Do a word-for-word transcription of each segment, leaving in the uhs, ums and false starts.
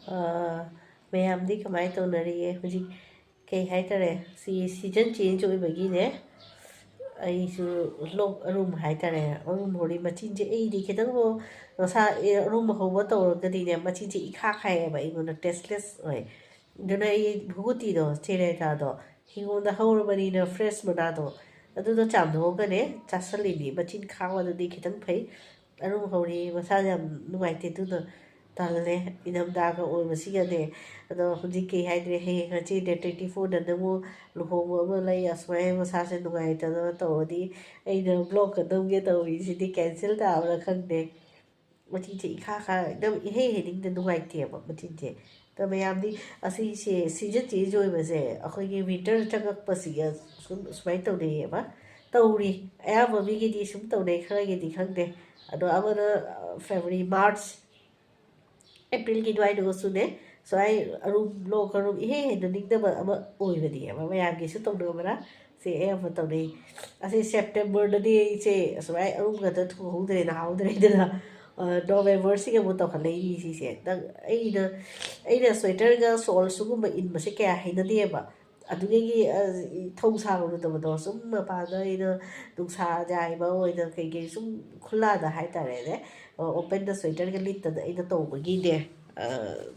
ꯑꯥ, ꯃꯌꯥꯝꯗꯤ ꯀꯃꯥꯏꯅ ꯇꯧꯅꯔꯤꯒꯦ? ꯍꯧꯖꯤꯛ ꯀꯩ ꯍꯥꯏꯇꯥꯔꯦ, ꯁꯤ ꯁꯤꯖꯟ ꯆꯦꯟꯖ ꯑꯣꯏꯕꯒꯤꯅꯦ, ꯑꯩꯁꯨ ꯂꯣꯛ ꯑꯔꯨꯝ ꯍꯥꯏꯇꯥꯔꯦ, ꯑꯔꯨꯝ ꯍꯧꯔꯤ꯫ ꯃꯆꯤꯟꯁꯦ ꯑꯩꯗꯤ ꯈꯤꯇꯪꯕꯨ ꯃꯁꯥ ꯑꯦ, ꯑꯔꯨꯝ ꯍꯧꯕ ꯇꯧꯔꯒꯗꯤꯅꯦ, ꯃꯆꯤꯟꯁꯦ ꯏꯈꯥ ꯈꯥꯏꯌꯦꯕ, ꯑꯩꯉꯣꯟꯗ ꯇꯦꯁꯂꯦꯁ ꯑꯣꯏ꯫ ꯑꯗꯨꯅ ꯑꯩ ꯚꯨꯒꯨꯇꯤꯗꯣ, ꯆꯦꯔꯦꯇꯥꯗꯣ ꯍꯤꯡꯒꯣꯜꯗ ꯍꯧꯔꯕꯅꯤꯅ, ꯐ꯭ꯔꯦꯁ ꯃꯅꯥꯗꯣ ꯑꯗꯨꯗꯣ ꯆꯥꯝꯊꯣꯛꯑꯒꯅꯦ ꯆꯥꯁꯜꯂꯤꯅꯤ꯫ ꯃꯆꯤꯟ ꯈꯥꯕꯗꯨꯗꯤ ꯈꯤꯇꯪ ꯐꯩ꯫ ꯑꯔꯨꯝ ꯍꯧꯔꯤ, ꯃꯁꯥ ꯌꯥꯝ ꯅꯨꯡꯉꯥꯏꯇꯦ, ꯑꯗꯨꯅ ꯇꯜꯂꯦ꯫ ꯏꯪꯊꯝꯊꯥꯒ ꯑꯣꯏꯕꯁꯤꯒꯅꯦ꯫ ꯑꯗꯣ ꯍꯧꯖꯤꯛ ꯀꯩ ꯍꯥꯏꯗ꯭ꯔꯦ, ꯍꯌꯦꯡ ꯍꯪꯆꯤꯠ ꯗꯦꯠ ꯇ꯭ꯋꯦꯟꯇꯤ ꯐꯣꯔꯗ ꯅꯪꯕꯨ ꯂꯨꯍꯣꯡꯕ ꯑꯃ ꯂꯩ, ꯑꯁꯨꯃꯥꯏꯅ ꯃꯁꯥꯁꯦ ꯅꯨꯡꯉꯥꯏꯇꯗꯅ ꯇꯧꯔꯗꯤ ꯑꯩꯅ ꯕ꯭ꯂꯣꯛꯀ ꯅꯝꯒꯦ ꯇꯧꯔꯤꯁꯤꯗꯤ ꯀꯦꯟꯁꯦꯜ ꯇꯥꯕ꯭ꯔꯥ ꯈꯪꯗꯦ꯫ ꯃꯆꯤꯟꯁꯦ ꯏꯈꯥ ꯈꯥ ꯑꯗꯨꯝ ꯏꯍꯩ ꯍꯩꯅꯤꯡꯗ ꯅꯨꯡꯉꯥꯏꯇꯦꯕ ꯃꯆꯤꯟꯁꯦ꯫ ꯑꯗꯣ ꯃꯌꯥꯝꯗꯤ ꯑꯁꯤꯁꯦ ꯁꯤꯖꯟ ꯆꯦꯟꯖ ꯑꯣꯏꯕꯁꯦ ꯑꯩꯈꯣꯏꯒꯤ ꯋꯤꯟꯇꯔ ꯆꯪꯉꯛꯄꯁꯤꯒ ꯁꯨꯝ ꯁꯨꯃꯥꯏꯅ ꯇꯧꯅꯩꯌꯦꯕ꯫ ꯇꯧꯔꯤ꯫ ꯑꯌꯥꯝꯕ ꯃꯤꯒꯤꯗꯤ ꯁꯨꯝ ꯇꯧꯅꯩ, ꯈꯔꯒꯤꯗꯤ ꯈꯪꯗꯦ꯫ ꯑꯗꯣ ꯑꯃꯅ, ꯑ, ꯐꯦꯕ꯭ꯔꯨꯋꯥꯔꯤ, ꯃꯥꯔꯆ, ꯑꯦꯄ꯭ꯔꯤꯜꯒꯤ ꯑꯗꯨꯋꯥꯏꯗꯨꯒꯁꯨꯅꯦ, ꯁꯨꯃꯥꯏ ꯑꯔꯨꯝ, ꯂꯣꯛ ꯑꯔꯨꯝ ꯏꯍꯦ ꯍꯦꯟꯅ ꯅꯤꯡꯗꯕ ꯑꯃ ꯑꯣꯏꯕꯅꯦꯕ꯫ ꯃꯌꯥꯝꯒꯤꯁꯨ ꯇꯧꯅꯕ꯭ꯔꯥ? ꯁꯤ ꯑꯌꯥꯝꯕ ꯇꯧꯅꯩ꯫ ꯑꯁꯤ ꯁꯦꯞꯇꯦꯝꯕꯔꯗꯗꯤ ꯑꯩꯁꯦ ꯑꯁꯨꯃꯥꯏ ꯑꯔꯨꯝ ꯉꯥꯛꯇ ꯊꯨꯡꯍꯧꯗ꯭ꯔꯦ, ꯅꯥꯍꯧꯗ꯭ꯔꯦꯗꯅ, ꯑ, ꯅꯣꯕꯦꯝꯕꯔꯁꯤꯒ ꯑꯃꯨꯛ ꯇꯧꯈꯠꯂꯛꯏꯅꯤ ꯁꯤꯁꯦ꯫ ꯅꯪ, ꯑꯩꯅ, ꯑꯩꯅ ꯁ꯭ꯋꯦꯇꯔꯒ ꯁꯣꯜ ꯁꯤꯒꯨꯝꯕ ꯏꯟꯕꯁꯦ ꯀꯌꯥ ꯍꯩꯅꯗꯦꯕ꯫ ꯑꯗꯨꯗꯒꯤ, ꯑ, ꯊꯧ ꯁꯥꯔꯨꯗꯕꯗꯣ ꯁꯨꯝ ꯃꯄꯥꯟꯗ ꯑꯩꯅ ꯅꯨꯡꯁꯥ ꯌꯥꯏꯕ ꯑꯣꯏꯅ ꯀꯩꯀꯩ ꯁꯨꯝ ꯈꯨꯜꯂꯥꯗ ꯍꯥꯏꯇꯥꯔꯦꯅꯦ, ꯑ, ꯑꯣꯄꯟꯗ ꯁ꯭ꯋꯦꯇꯔꯒ ꯂꯤꯠꯇꯅ ꯑꯩꯅ ꯇꯧꯕꯒꯤꯅꯦ, ꯑ,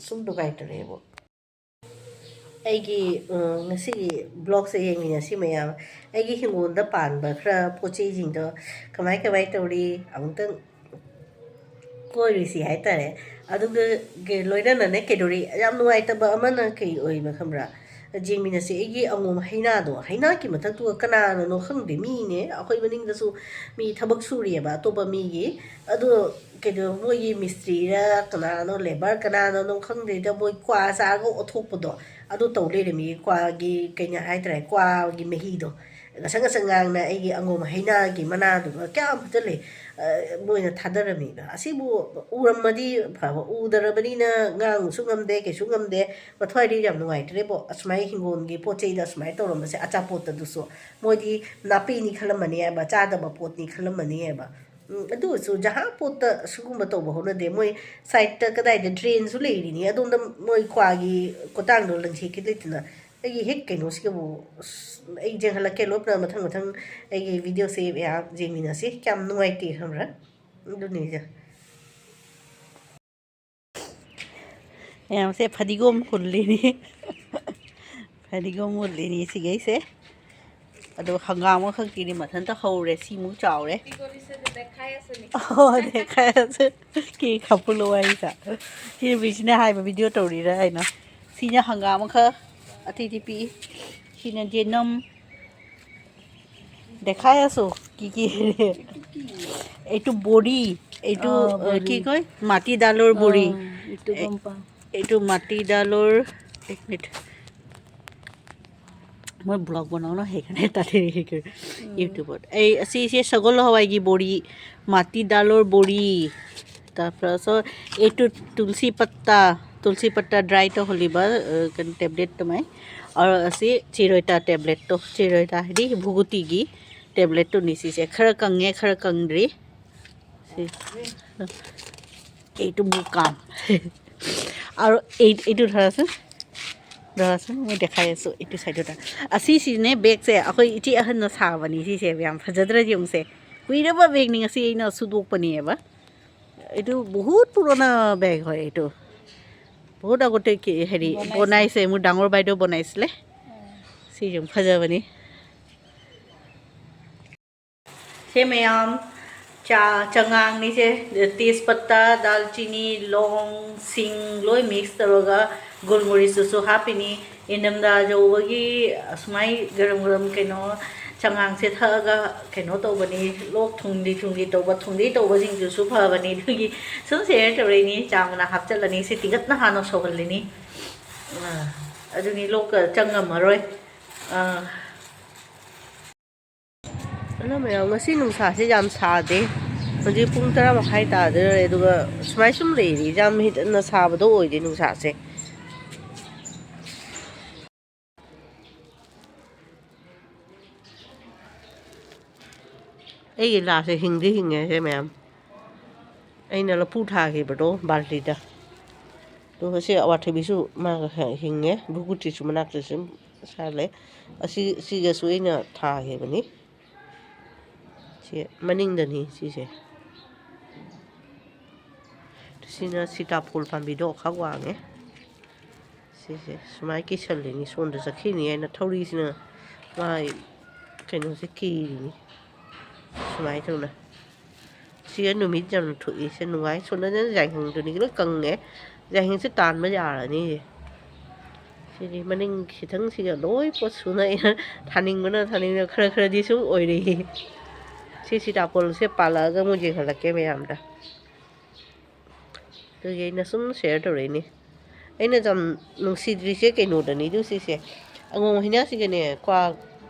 ꯁꯨꯝ ꯅꯨꯡꯉꯥꯏꯇꯔꯦꯕ꯫ ꯑꯩꯒꯤ, ꯑ, ꯉꯁꯤꯒꯤ ꯕ꯭ꯂꯣꯛꯁꯦ ꯌꯦꯡꯃꯤꯟꯅꯁꯤ ꯃꯌꯥꯝ꯫ ꯑꯩꯒꯤ ꯍꯤꯡꯒꯣꯜꯗ ꯄꯥꯟꯕ ꯈꯔ ꯄꯣꯠ ꯆꯩꯁꯤꯡꯗꯣ ꯀꯃꯥꯏ ꯀꯃꯥꯏ ꯇꯧꯔꯤ ꯑꯃꯨꯛꯇꯪ ꯀꯣꯏꯔꯨꯁꯤ ꯍꯥꯏꯇꯥꯔꯦ꯫ ꯑꯗꯨꯒ ꯒ-, ꯂꯣꯏꯅꯅꯅꯦ ꯀꯩꯗꯧꯔꯤ, ꯌꯥꯝ ꯅꯨꯡꯉꯥꯏꯇꯕ ꯑꯃꯅ ꯀꯩ ꯑꯣꯏꯕ ꯈꯪꯕ꯭ꯔꯥ? ꯌꯦꯡꯃꯤꯟꯅꯁꯤ꯫ ꯑꯩꯒꯤ ꯑꯉꯣꯝ ꯍꯩꯅꯥꯗꯣ, ꯍꯩꯅꯥꯒꯤ ꯃꯊꯛꯇꯨꯒ ꯀꯅꯥꯅꯅꯣ ꯈꯪꯗꯦ, ꯃꯤꯅꯦ ꯑꯩꯈꯣꯏ ꯃꯅꯤꯡꯗꯁꯨ ꯃꯤ ꯊꯕꯛ ꯁꯨꯔꯤꯑꯕ ꯑꯇꯣꯞꯄ ꯃꯤꯒꯤ꯫ ꯑꯗꯣ ꯀꯩꯅꯣ, ꯃꯣꯏꯒꯤ ꯃꯤꯁꯇ꯭ꯔꯤꯔ ꯀꯅꯥꯅꯣ, ꯂꯦꯕꯔ ꯀꯅꯥꯅꯣ ꯈꯪꯗꯦꯗ, ꯃꯣꯏ ꯀ꯭ꯋꯥ ꯆꯥꯔꯒ ꯑꯣꯊꯣꯛꯄꯗꯣ ꯑꯗꯨ ꯇꯧ ꯂꯩꯔꯝꯃꯤ꯫ ꯀ꯭ꯋꯥꯒꯤ ꯀꯩꯅꯣ ꯍꯥꯏꯇꯥꯔꯦ, ꯀ꯭ꯋꯥꯒꯤ ꯃꯍꯤꯗꯣ ꯉꯁꯪ ꯉꯁꯪ ꯉꯥꯡꯅ ꯑꯩꯒꯤ ꯑꯉꯣꯝ ꯍꯩꯅꯥꯒꯤ ꯃꯅꯥꯗꯨꯒ ꯀꯌꯥꯝ ꯐꯖꯜꯂꯤ꯫ ꯑ, ꯃꯣꯏꯅ ꯊꯥꯗꯔꯝꯃꯤꯕ ꯑꯁꯤꯕꯨ ꯎꯔꯝꯃꯗꯤ ꯐꯕ, ꯎꯗꯔꯕꯅꯤꯅ ꯉꯥꯡꯕꯁꯨ ꯉꯝꯗꯦ, ꯀꯩꯁꯨ ꯉꯝꯗꯦ꯫ ꯃꯊ꯭ꯋꯥꯏꯗꯤ ꯌꯥꯝ ꯅꯨꯡꯉꯥꯏꯇ꯭ꯔꯦꯕꯣ꯫ ꯑꯁꯨꯃꯥꯏꯅ ꯍꯤꯡꯒꯣꯜꯒꯤ ꯄꯣꯠ ꯆꯩꯗ ꯑꯁꯨꯃꯥꯏꯅ ꯇꯧꯔꯝꯕꯁꯦ, ꯑꯆꯥꯄꯣꯠꯇꯗꯨꯁꯨ ꯃꯣꯏꯗꯤ ꯅꯥꯄꯤꯅꯤ ꯈꯜꯂꯝꯃꯅꯤ ꯍꯥꯏꯕ, ꯆꯥꯗꯕ ꯄꯣꯠꯅꯤ ꯈꯜꯂꯝꯃꯅꯤ ꯍꯥꯏꯕ꯫ ꯎꯝ, ꯑꯗꯨ ꯑꯣꯏꯔꯁꯨ ꯖꯍꯥꯡꯄꯣꯠꯇ ꯁꯤꯒꯨꯝꯕ ꯇꯧꯕ ꯍꯧꯅꯗꯦ꯫ ꯃꯣꯏ ꯁꯥꯏꯠꯇ ꯀꯗꯥꯏꯗ ꯗ꯭ꯔꯦꯟꯁꯨ ꯂꯩꯔꯤꯅꯤ, ꯑꯗꯣꯝꯗ ꯃꯣꯏ ꯀ꯭ꯋꯥꯒꯤ ꯀꯣꯇꯥꯡꯗꯣ ꯂꯪꯊꯦꯛꯀꯦ ꯂꯩꯇꯅ꯫ ꯑꯩꯒꯤ ꯍꯦꯛ ꯀꯩꯅꯣꯁꯤꯒꯕꯨ, ꯑꯁ, ꯑꯩ ꯌꯦꯡꯍꯜꯂꯛꯀꯦ ꯂꯣꯏꯅ ꯃꯊꯪ ꯃꯊꯪ꯫ ꯑꯩꯒꯤ ꯚꯤꯗꯤꯑꯣꯁꯦ ꯃꯌꯥꯝ ꯌꯦꯡꯃꯤꯟꯅꯁꯤ꯫ ꯀꯌꯥꯝ ꯅꯨꯡꯉꯥꯏꯇꯦ ꯈꯪꯕ꯭ꯔꯥ? ꯑꯗꯨꯅꯤꯗ꯫ ꯃꯌꯥꯝꯁꯦ ꯐꯗꯤꯒꯣꯝ ꯍꯨꯜꯂꯤꯅꯤ꯫ ꯐꯗꯤꯒꯣꯝ ꯍꯨꯜꯂꯤꯅꯤ ꯁꯤꯒꯩꯁꯦ꯫ ꯑꯗꯣ ꯍꯪꯒꯥꯝ ꯑꯃꯈꯛꯀꯤꯗꯤ ꯃꯊꯟꯇ ꯍꯧꯔꯦ, ꯁꯤꯃꯨꯛ ꯆꯥꯎꯔꯦ꯫ ꯑꯣ, ꯗꯦꯈꯥꯏ ꯑꯁꯨ꯫ ꯀꯤ ꯈꯥꯄꯨ ꯂꯣ ꯍꯥꯏꯁ꯫ ꯁꯤ ꯅꯨꯄꯤꯁꯤꯅ ꯍꯥꯏꯕ ꯚꯤꯗꯤꯑꯣ ꯇꯧꯔꯤꯔꯥ ꯍꯥꯏꯅ꯫ ꯁꯤꯅ ꯍꯪꯒꯥꯝ ꯑꯃꯈꯛ ꯑꯇꯩꯗꯤ ꯄꯤꯛꯏ꯫ ꯁꯤꯅ ꯌꯦꯅꯝ, দেখাই আছো কি কি। এইটো বড়ি, এইটো, অ, আ, বড়ি। কি কয়? মাটি দালৰ বড়ি। অ, এইটো এ-, গম পাওঁ। এইটো মাটি দালৰ, এক মিনিট। মই ব্লগ বনাওঁ ন, সেইকাৰণে তাতে হেৰি কৰোঁ। উম। YouTubeত। এই, চি, চি, সগল হাৱাইগি বড়ি, মাটি দালৰ বড়ি। তাৰপাছত এইটো তুলসী পাত্তা, তুলসী পাত্তা ড্ৰাইটো হলিবা, আ, টেবলেট তোমাই। আৰু আছে চিৰৈতা টেবলেটটো, চিৰৈতা হেৰি ভুগুটিগি টেবলেটটো নিচিছে। খৰ কঙে, খৰ কংদ্ৰি। ꯁꯤ, এইটো ꯃꯨꯛ ꯀꯥꯝ꯫ আৰু এই, এইটো ধৰাচোন, ধৰাচোন, মই দেখাই আছোঁ এইটো চাইডতে। ꯑꯁꯤꯁꯤꯅꯦ ꯕꯦꯒꯁꯦ, ꯑꯩꯈꯣꯏ ꯏꯆꯦ ꯑꯍꯟꯅ ꯁꯥꯕꯅꯤ ꯁꯤꯁꯦ, ꯌꯥꯝ ꯐꯖꯗ꯭ꯔꯥ ꯌꯦꯡꯉꯨꯁꯦ꯫ ꯀꯨꯏꯔꯕ ꯕꯦꯒꯅꯤ, ꯉꯁꯤ ꯑꯩꯅ ꯁꯨꯗꯣꯛꯄꯅꯦꯕ꯫ এইটো বহুত পুৰণা বেগ হয় এইটো। বহুত আগতে কি, হেৰি, বনাইছে। বনাইছে, মোৰ ডাঙৰ বাইদেউ বনাইছিলে। অ। ꯁꯤꯁꯨ ꯐꯖꯕꯅꯤ꯫ ꯁꯦ ꯃꯌꯥꯝ, ꯆꯥ, ꯆꯉꯥꯡꯅꯤꯁꯦ, ꯇꯦꯖꯄꯠꯇꯥ, ꯗꯥꯜꯆꯤꯅꯤ, ꯂꯣꯡ, ꯁꯤꯡ ꯂꯣꯏ ꯃꯤꯛꯁ ꯇꯧꯔꯒ ꯒꯣꯜꯃꯣꯔꯤꯁꯇꯨꯁꯨ ꯍꯥꯞꯄꯤꯅꯤ꯫ ꯏꯟꯊꯝꯊꯥ ꯌꯧꯕꯒꯤ ꯑꯁꯨꯃꯥꯏ ꯒꯔꯝ ꯒꯔꯝ ꯀꯩꯅꯣ ꯆꯉꯥꯡꯁꯦ ꯊꯛꯑꯒ ꯀꯩꯅꯣ ꯇꯧꯕꯅꯤ, ꯂꯣꯛ ꯊꯨꯡꯂꯤ ꯊꯨꯡꯂꯤ ꯇꯧꯕ, ꯊꯨꯡꯂꯤ ꯇꯧꯕꯁꯤꯡꯗꯨꯁꯨ ꯐꯕꯅꯤ꯫ ꯑꯗꯨꯒꯤ ꯁꯨꯝ ꯁꯦꯌꯔ ꯇꯧꯔꯛꯏꯅꯤ꯫ ꯆꯥ ꯃꯅꯥ ꯍꯥꯞꯆꯤꯜꯂꯅꯤ꯫ ꯁꯤ ꯇꯤꯡꯈꯠꯅ ꯍꯥꯟꯅ ꯁꯧꯍꯜꯂꯤꯅꯤ꯫ ꯑꯥ, ꯑꯗꯨꯅꯤ ꯂꯣꯛꯀ ꯆꯪꯉꯝꯃꯔꯣꯏ꯫ ꯑꯥ꯫ ꯑꯗꯣ ꯃꯌꯥꯝ, ꯉꯁꯤ ꯅꯨꯡꯁꯥꯁꯦ ꯌꯥꯝ ꯁꯥꯗꯦ꯫ ꯍꯧꯖꯤꯛ ꯄꯨꯡ ꯇꯔꯥ ꯃꯈꯥꯏ ꯇꯥꯗꯣꯔꯦ, ꯑꯗꯨꯒ ꯁꯨꯃꯥꯏ ꯁꯨꯝ ꯂꯩꯔꯤ꯫ ꯌꯥꯝ ꯍꯦꯟꯅ ꯁꯥꯕꯗꯣ ꯑꯣꯏꯗꯦ ꯅꯨꯡꯁꯥꯁꯦ꯫ ꯑꯩꯒꯤ ꯂꯥꯁꯦ ꯍꯤꯡꯗꯤ ꯍꯤꯡꯉꯦ ꯁꯦ ꯃꯌꯥꯝ꯫ ꯑꯩꯅ ꯂꯐꯨ ꯊꯥꯈꯤꯕꯗꯣ ꯕꯥꯜꯇꯤꯗ꯫ ꯑꯗꯨꯒ ꯁꯤ ꯑꯋꯥꯊꯕꯤꯁꯨ ꯃꯥꯒ ꯍꯤꯡꯉꯦ꯫ ꯒꯨꯒꯨꯇꯤꯁꯨ ꯃꯅꯥꯛꯇ ꯁꯨꯝ ꯁꯥꯠꯂꯦ꯫ ꯑꯁꯤ, ꯁꯤꯒꯁꯨ ꯑꯩꯅ ꯊꯥꯈꯤꯕꯅꯤ꯫ ꯁꯤ ꯃꯅꯤꯡꯗꯅꯤ ꯁꯤꯁꯦ꯫ ꯁꯤꯅ ꯁꯤꯇꯥꯐꯣꯜ ꯄꯥꯝꯕꯤꯗꯣ ꯈꯔ ꯋꯥꯡꯉꯦ꯫ ꯁꯤꯁꯦ ꯁꯨꯃꯥꯏꯅ ꯀꯤꯁꯜꯂꯤꯅꯤ, ꯁꯣꯝꯗ ꯆꯠꯈꯤꯅꯤ ꯍꯥꯏꯅ ꯊꯧꯔꯤꯁꯤꯅ ꯃꯥꯒꯤ ꯀꯩꯅꯣꯁꯦ ꯀꯤꯔꯤꯅꯤ꯫ ꯁꯨꯃꯥꯏꯅ ꯇꯧꯅ꯫ ꯁꯤꯒ ꯅꯨꯃꯤꯠ ꯌꯥꯝꯅ ꯊꯣꯛꯏ꯫ ꯁꯤ ꯅꯨꯡꯉꯥꯏ꯫ ꯁꯣꯝꯗꯅ ꯌꯥꯏꯉꯪꯗꯨꯅꯤ ꯂꯣꯏ ꯀꯪꯉꯦ꯫ ꯌꯥꯏꯉꯪꯁꯦ ꯇꯥꯟꯕ ꯌꯥꯔꯅꯤ꯫ ꯁꯤꯗꯤ ꯃꯅꯤꯡ ꯈꯤꯇꯪꯁꯤꯒ ꯂꯣꯏ ꯄꯣꯠ ꯁꯨꯅ ꯑꯩꯅ ꯊꯥꯅꯤꯡꯕꯅ, ꯊꯥꯅꯤꯡꯕꯅ ꯈꯔ ꯈꯔꯗꯤ ꯁꯨꯝ ꯑꯣꯏꯔꯤ꯫ ꯁꯤ ꯁꯤꯇꯥꯐꯣꯜꯁꯦ ꯄꯥꯜꯂꯛꯑꯒ ꯑꯃꯨꯛ ꯌꯦꯡꯍꯜꯂꯛꯀꯦ ꯃꯌꯥꯝꯗ꯫ ꯑꯗꯨꯒꯤ ꯑꯩꯅ ꯁꯨꯝ ꯁꯤꯌꯔ ꯇꯧꯔꯛꯏꯅꯦ꯫ ꯑꯩꯅ ꯌꯥꯝ ꯅꯨꯡꯁꯤꯗ꯭ꯔꯤꯁꯦ ꯀꯩꯅꯣꯗꯅꯤ, ꯑꯗꯨ ꯁꯤꯁꯦ ꯑꯉꯣꯝ ꯍꯩꯅꯥꯁꯤꯒꯅꯦ ꯀ꯭ꯋꯥ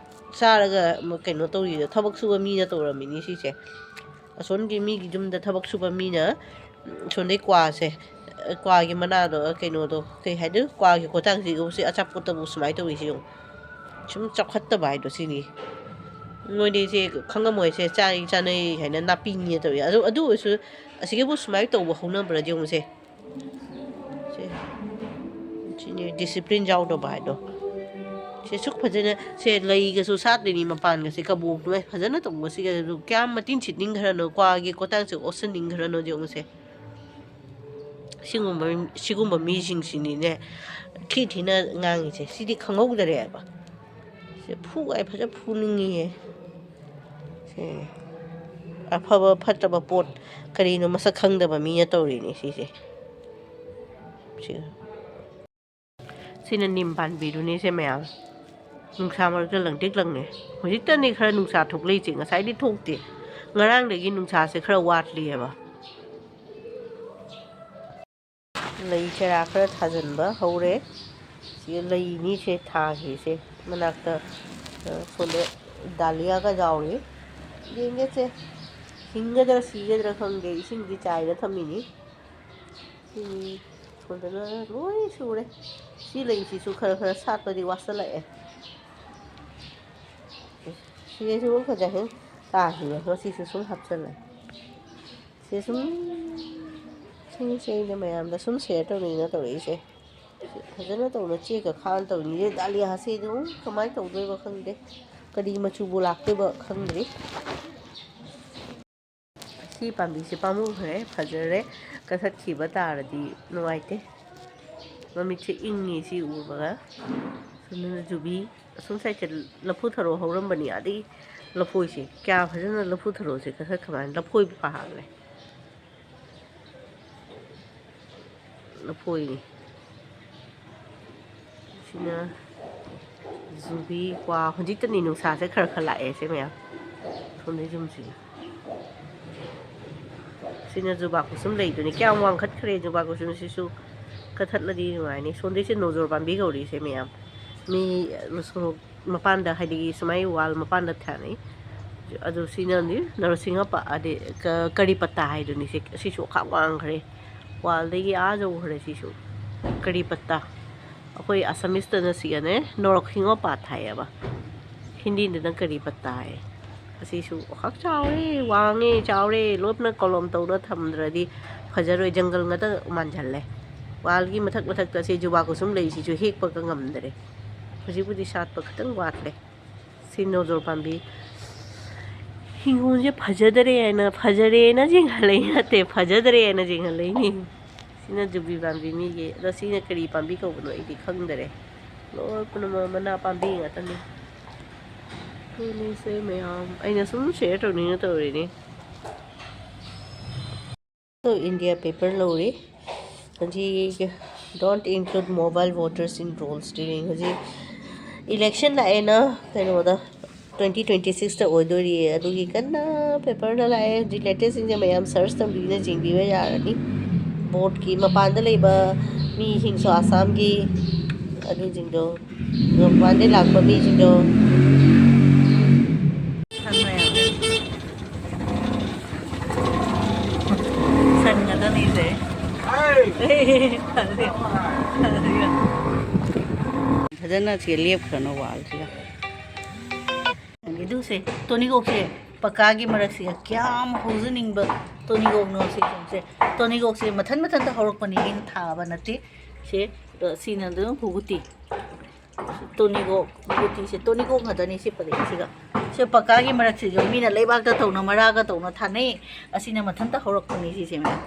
ꯆꯥꯔꯒ ꯑꯃ ꯀꯩꯅꯣ ꯇꯧꯔꯤꯗꯣ, ꯊꯕꯛ ꯁꯨꯕ ꯃꯤꯅ ꯇꯧꯔꯝꯃꯤꯅꯤ ꯁꯤꯁꯦ꯫ ꯑꯁꯣꯝꯒꯤ ꯃꯤꯒꯤ ꯌꯨꯝꯗ ꯊꯕꯛ ꯁꯨꯕ ꯃꯤꯅ, ꯎꯝ, ꯑꯁꯣꯝꯗꯩ ꯀ꯭ꯋꯥꯁꯦ, ꯀ꯭ꯋꯥꯒꯤ ꯃꯅꯥꯗꯣ, ꯀꯩꯅꯣꯗꯣ, ꯀꯩ ꯍꯥꯏꯗꯣꯏꯅꯣ, ꯀ꯭ꯋꯥꯒꯤ ꯀꯣꯊꯥꯡꯁꯤꯒꯕꯨ ꯁꯤ ꯑꯆꯥꯄꯣꯠꯇꯕꯨ ꯁꯨꯃꯥꯏꯅ ꯇꯧꯔꯤꯁꯤ ꯌꯦꯡꯉꯨ꯫ ꯁꯨꯝ ꯆꯥꯎꯈꯠꯇꯕ ꯍꯥꯏꯗꯣ ꯁꯤꯅꯤ꯫ ꯃꯣꯏꯗꯤ ꯁꯦ ꯈꯪꯉꯝꯃꯣꯏ, ꯁꯦ ꯆꯥꯏ ꯆꯥꯅꯩ ꯍꯥꯏꯅ ꯅꯥꯄꯤꯅꯦ ꯇꯧꯔꯤ꯫ ꯑꯗꯨ, ꯑꯗꯨ ꯑꯣꯏꯔꯁꯨ ꯑꯁꯤꯒꯤꯕꯨ ꯁꯨꯃꯥꯏꯅ ꯇꯧꯕ ꯍꯧꯅꯕ꯭ꯔꯗꯤ ꯌꯦꯡꯉꯨꯁꯦ꯫ ꯁꯦ, ꯁꯤꯅꯤ ꯗꯤꯁꯤꯄ꯭ꯂꯤꯟ ꯌꯥꯎꯗꯕ ꯍꯥꯏꯗꯣ꯫ ꯁꯦ ꯁꯨꯛ ꯐꯖꯅ, ꯁꯦ ꯂꯩꯒꯁꯨ ꯁꯥꯠꯇ꯭ꯔꯤꯅꯤ, ꯃꯄꯥꯟꯒꯁꯦ ꯀꯕꯣꯛꯇꯨ ꯐꯖꯅ ꯇꯧꯕꯁꯤꯒꯁꯨ ꯀꯌꯥꯝ ꯃꯇꯤꯟ ꯁꯤꯠꯅꯤꯡꯈ꯭ꯔꯅꯣ, ꯀ꯭ꯋꯥꯒꯤ ꯀꯣꯊꯥꯡꯁꯦ ꯑꯣꯠꯁꯟꯅꯤꯡꯈ꯭ꯔꯅꯣ ꯌꯦꯡꯉꯨꯁꯦ꯫ ꯁꯤꯒꯨꯝꯕ, ꯁꯤꯒꯨꯝꯕ ꯃꯤꯁꯤꯡꯁꯤꯅꯤꯅꯦ ꯊꯤ ꯊꯤꯅ ꯉꯥꯡꯉꯤꯁꯦ꯫ ꯁꯤꯗꯤ ꯈꯪꯍꯧꯗꯔꯦꯕ꯫ ꯁꯦ ꯐꯨꯒꯥꯏ ꯐꯖ ꯐꯨꯅꯤꯡꯉꯤꯌꯦ꯫ ꯁꯦ ꯑꯐꯕ ꯐꯠꯇꯕ ꯄꯣꯠ ꯀꯔꯤꯅꯣ ꯃꯁꯛ ꯈꯪꯗꯕ ꯃꯤꯅ ꯇꯧꯔꯤꯅꯦ ꯁꯤꯁꯦ꯫ ꯁꯤ, ꯁꯤꯅ ꯅꯤꯝ ꯄꯥꯟꯕꯤꯗꯨꯅꯤ ꯁꯦ ꯃꯌꯥꯝ꯫ ꯅꯨꯡꯁꯥ ꯃꯔꯛꯇ ꯂꯪꯇ꯭ꯔꯤꯛ ꯂꯪꯉꯦ꯫ ꯍꯧꯖꯤꯛꯇꯅꯤ ꯈꯔ ꯅꯨꯡꯁꯥ ꯊꯣꯛꯂꯛꯏꯁꯦ, ꯉꯁꯥꯏꯗꯤ ꯊꯣꯛꯇꯦ꯫ ꯉꯔꯥꯡꯗꯒꯤ ꯅꯨꯡꯁꯥꯁꯦ ꯈꯔ ꯋꯥꯠꯂꯤꯑꯕ꯫ ꯂꯩ ꯆꯔꯥ ꯈꯔ ꯊꯥꯖꯤꯟꯕ ꯍꯧꯔꯦ꯫ ꯁꯤ ꯂꯩꯅꯤ ꯁꯦ ꯊꯥꯈꯤꯁꯦ꯫ ꯃꯅꯥꯛꯇ, ꯑ, ꯁꯣꯝꯗ ꯗꯥꯂꯤꯌꯥꯒ ꯌꯥꯎꯔꯤ꯫ ꯌꯦꯡꯒꯦꯁꯦ, ꯍꯤꯡꯒꯗ꯭ꯔꯥ ꯁꯤꯒꯗ꯭ꯔꯥ ꯈꯪꯗꯦ꯫ ꯏꯁꯤꯡꯗꯤ ꯆꯥꯏꯔ ꯊꯝꯃꯤꯅꯤ꯫ ꯁꯤ ꯁꯣꯝꯗꯅ ꯂꯣꯏ ꯁꯨꯔꯦ꯫ ꯁꯤ ꯂꯩꯁꯤꯁꯨ ꯈꯔ ꯈꯔ ꯁꯥꯠꯄꯗꯤ ꯋꯥꯠꯁꯤꯜꯂꯛꯑꯦ꯫ ꯁꯤꯁꯨ ꯐꯖꯩ꯫ ꯀꯥꯁꯤꯗ ꯉꯁꯤꯁꯨ ꯁꯨꯝ ꯍꯥꯞꯆꯜꯂꯦ꯫ ꯁꯤ ꯁꯨꯝ, ꯁꯨꯝ ꯁꯤꯅ ꯃꯌꯥꯝꯗ ꯁꯨꯝ ꯁꯤꯌꯔ ꯇꯧꯅꯤꯡꯅ ꯇꯧꯔꯛꯏꯁꯦ꯫ ꯐꯖꯅ ꯇꯧꯅ ꯆꯦꯛꯀ ꯈꯥꯅ ꯇꯧꯔꯤꯅꯤꯁꯦ꯫ ꯗꯥꯂꯤꯌꯥꯁꯦ ꯑꯗꯨꯝ ꯀꯃꯥꯏꯅ ꯇꯧꯗꯣꯏꯕ ꯈꯪꯗꯦ, ꯀꯔꯤ ꯃꯆꯨꯕꯨ ꯂꯥꯛꯇꯣꯏꯕ ꯈꯪꯗ꯭ꯔꯤ꯫ ꯁꯤ ꯄꯥꯝꯕꯤꯁꯦ ꯄꯥꯝꯃꯨꯈ꯭ꯔꯦ, ꯐꯖꯔꯦ, ꯀꯛꯊꯠꯈꯤꯕ ꯇꯥꯔꯗꯤ ꯅꯨꯡꯉꯥꯏꯇꯦ꯫ ꯃꯃꯤꯠꯁꯦ ꯏꯪꯉꯤ ꯁꯤ ꯎꯕꯒ꯫ ꯁꯣꯝꯗꯅ ꯖꯨꯕꯤ, ꯑꯁꯣꯝ ꯁꯥꯏꯠꯁꯦ ꯂꯐꯨ ꯊꯔꯣ ꯍꯧꯔꯝꯕꯅꯤ, ꯑꯗꯒꯤ ꯂꯐꯣꯏꯁꯦ ꯀꯌꯥ ꯐꯖꯅ, ꯂꯐꯨ ꯊꯔꯣꯁꯦ ꯀꯛꯊꯠꯈ꯭ꯔ ꯃꯥꯜꯂꯦ, ꯂꯐꯣꯏ ꯄꯥꯜꯂꯦ꯫ ꯂꯐꯣꯏꯅꯤ꯫ ꯁꯤꯅ ꯖꯨꯕꯤ, ꯀ꯭ꯋꯥ꯫ ꯍꯧꯖꯤꯛꯇꯅꯤ ꯅꯨꯡꯁꯥꯁꯦ ꯈꯔ ꯈꯔ ꯂꯥꯛꯑꯦ ꯁꯦ ꯃꯌꯥꯝ꯫ ꯁꯣꯝꯗꯩ ꯌꯨꯝꯁꯤꯒꯤ꯫ ꯁꯤꯅ ꯖꯨꯕꯥ ꯀꯨꯁꯨꯝ ꯂꯩꯗꯨꯅꯤ꯫ ꯀꯌꯥꯝ ꯋꯥꯡꯈꯠꯈ꯭ꯔꯦ ꯖꯨꯕꯥ ꯀꯨꯁꯨꯝꯁꯤꯁꯨ꯫ ꯀꯛꯊꯠꯂꯗꯤ ꯅꯨꯡꯉꯥꯏꯅꯤ꯫ ꯁꯣꯝꯗꯩꯁꯦ ꯅꯣꯖꯣꯔ ꯄꯥꯝꯕꯤ ꯀꯧꯔꯤꯁꯦ ꯃꯌꯥꯝ꯫ ꯃꯤ ꯁꯣꯔꯣꯛ ꯃꯄꯥꯟꯗ, ꯍꯥꯏꯗꯤ ꯁꯨꯃꯥꯏ ꯋꯥꯜ ꯃꯄꯥꯟꯗ ꯊꯥꯅꯩ꯫ ꯑꯗꯨ ꯁꯤꯅꯅꯤ ꯅꯔꯁꯤꯡꯍ ꯄ-, ꯍꯥꯏꯗꯤ ꯀ-, ꯀꯔꯤ ꯄꯠꯇꯥ ꯍꯥꯏꯗꯨꯅꯤ꯫ ꯁꯤ, ꯁꯤꯁꯨ ꯈꯥꯛ ꯋꯥꯡꯈ꯭ꯔꯦ꯫ ꯋꯥꯜꯗꯒꯤ ꯑꯥ ꯌꯧꯈ꯭ꯔꯦ ꯁꯤꯁꯨ꯫ ꯀꯔꯤ ꯄꯠꯇꯥ꯫ ꯑꯩꯈꯣꯏ ꯑꯁꯥꯃꯤꯁꯇꯅ ꯁꯤꯒꯅꯦ ꯅꯣꯔꯣꯛ ꯍꯤꯡꯉꯣ ꯄꯥꯠ ꯍꯥꯏꯌꯦꯕ꯫ ꯍꯤꯟꯗꯤꯗꯅ ꯀꯔꯤ ꯄꯠꯇꯥ ꯍꯥꯏꯌꯦ꯫ ꯑꯁꯤꯁꯨ ꯈꯥꯛ ꯆꯥꯎꯔꯦ, ꯋꯥꯡꯉꯦ, ꯆꯥꯎꯔꯦ꯫ ꯂꯣꯞꯅ ꯀꯣꯂꯣꯝ ꯇꯧꯔ ꯊꯝꯗ꯭ꯔꯗꯤ ꯐꯖꯔꯣꯏ, ꯖꯪꯒꯜ ꯉꯥꯛꯇ ꯃꯥꯟꯁꯤꯜꯂꯦ꯫ ꯋꯥꯜꯒꯤ ꯃꯊꯛ ꯃꯊꯛꯇ ꯁꯤ ꯖꯨꯕꯥ ꯀꯨꯁꯨꯝ ꯂꯩꯁꯤꯁꯨ ꯍꯦꯛꯄꯒ ꯉꯝꯗ꯭ꯔꯦ꯫ ꯍꯧꯖꯤꯛꯄꯨꯗꯤ ꯁꯥꯠꯄ ꯈꯤꯇꯪ ꯋꯥꯠꯂꯦ꯫ ꯁꯤ ꯅꯣꯖꯣꯔ ꯄꯥꯝꯕꯤ꯫ ꯍꯤꯡꯒꯣꯜꯁꯦ ꯐꯖꯗꯔꯦ ꯍꯥꯏꯅ, ꯐꯖꯔꯦꯅ ꯆꯤꯡꯍꯜꯂꯛꯏ ꯅꯠꯇꯦ, ꯐꯖꯗꯔꯦ ꯍꯥꯏꯅ ꯆꯤꯡꯍꯜꯂꯛꯏꯅꯤ꯫ ꯁꯤꯅ ꯖꯨꯕꯤ ꯄꯥꯝꯕꯤ ꯃꯤꯒꯤ, ꯑꯗꯣ ꯁꯤꯅ ꯀꯔꯤ ꯄꯥꯝꯕꯤ ꯀꯧꯕꯅꯣ ꯑꯩꯗꯤ ꯈꯪꯗꯔꯦ꯫ ꯂꯣꯏ ꯄꯨꯝꯅꯃꯛ ꯃꯅꯥ ꯄꯥꯝꯕꯤ ꯉꯥꯛꯇꯅꯤ꯫ ꯑꯗꯨꯅꯤꯁꯦ ꯃꯌꯥꯝ ꯑꯩꯅ ꯁꯨꯝ ꯁꯤꯌꯔ ꯇꯧꯅꯤꯡꯉ ꯇꯧꯔꯤꯅꯤ꯫ ꯏꯟꯗꯤꯌꯥ ꯄꯦꯄꯔ ꯂꯧꯔꯤ꯫ ꯍꯧꯖꯤꯛ, "Don't include mobile voters in roll stealing"꯫ ꯍꯧꯖꯤꯛ ꯏꯂꯦꯛꯁꯟ ꯂꯥꯛꯑꯦꯅ ꯀꯩꯅꯣꯗ, ꯇ꯭ꯋꯦꯟꯇꯤ ꯇ꯭ꯋꯦꯟꯇꯤ ꯁꯤꯛꯁꯇ ꯑꯣꯏꯗꯣꯔꯤꯌꯦ꯫ ꯑꯗꯨꯒꯤ ꯀꯟꯅ ꯄꯦꯄꯔꯗ ꯂꯥꯛꯑꯦ꯫ ꯍꯧꯖꯤꯛ ꯂꯦꯇꯦꯁꯁꯤꯡꯁꯦ ꯃꯌꯥꯝ ꯁꯔꯆ ꯇꯧꯕꯤꯗꯨꯅ ꯌꯦꯡꯕꯤꯕ ꯌꯥꯔꯅꯤ꯫ ꯕꯣꯠꯀꯤ ꯃꯄꯥꯟꯗ ꯂꯩꯕ ꯃꯤꯁꯤꯡꯁꯨ, ꯑꯁꯥꯝꯒꯤ ꯑꯗꯨꯁꯤꯡꯗꯣ, ꯃꯄꯥꯟꯗꯩ ꯂꯥꯛꯄ ꯃꯤꯁꯤꯡꯗꯣ꯫ ꯁꯟ ꯃꯌꯥꯝ꯫ ꯁꯟ ꯉꯥꯛꯇꯅꯤꯁꯦ꯫ ꯐꯖꯅ ꯁꯤ ꯂꯦꯞꯈ꯭ꯔꯅꯣ ꯋꯥꯜꯁꯤꯗ꯫ ꯑꯗꯨꯁꯦ, ꯇꯣꯅꯤꯀꯣꯛꯁꯦ꯫ ꯄꯀꯥꯒꯤ ꯃꯔꯛꯁꯤꯒ ꯀꯌꯥꯝ ꯍꯧꯖꯅꯤꯡꯕ ꯇꯣꯅꯤꯒꯣꯛꯅꯣ ꯁꯤꯁꯤꯡꯁꯦ꯫ ꯇꯣꯅꯤꯒꯣꯛꯁꯦ ꯃꯊꯟ ꯃꯊꯟꯇ ꯍꯧꯔꯛꯄꯅꯤ, ꯑꯩꯅ ꯊꯥꯕ ꯅꯠꯇꯦ꯫ ꯁꯦ, ꯑ, ꯁꯤꯅ ꯑꯗꯨꯝ ꯍꯨꯒꯨꯇꯤ꯫ ꯇꯣꯅꯤꯒꯣꯛ, ꯍꯨꯒꯨꯇꯤꯁꯦ ꯇꯣꯅꯤꯒꯣꯛ ꯉꯥꯛꯇꯅꯤ ꯁꯤ ꯄꯔꯦꯡꯁꯤꯒ꯫ ꯁꯤ ꯄꯀꯥꯒꯤ ꯃꯔꯛꯁꯤꯁꯨ ꯃꯤꯅ ꯂꯩꯕꯥꯛꯇ ꯇꯧꯅ, ꯃꯔꯥꯒ ꯇꯧꯅ ꯊꯥꯅꯩ꯫ ꯑꯁꯤꯅ ꯃꯊꯟꯇ ꯍꯧꯔꯛꯄꯅꯤ ꯁꯤꯁꯦ, ꯃꯌꯥꯝ꯫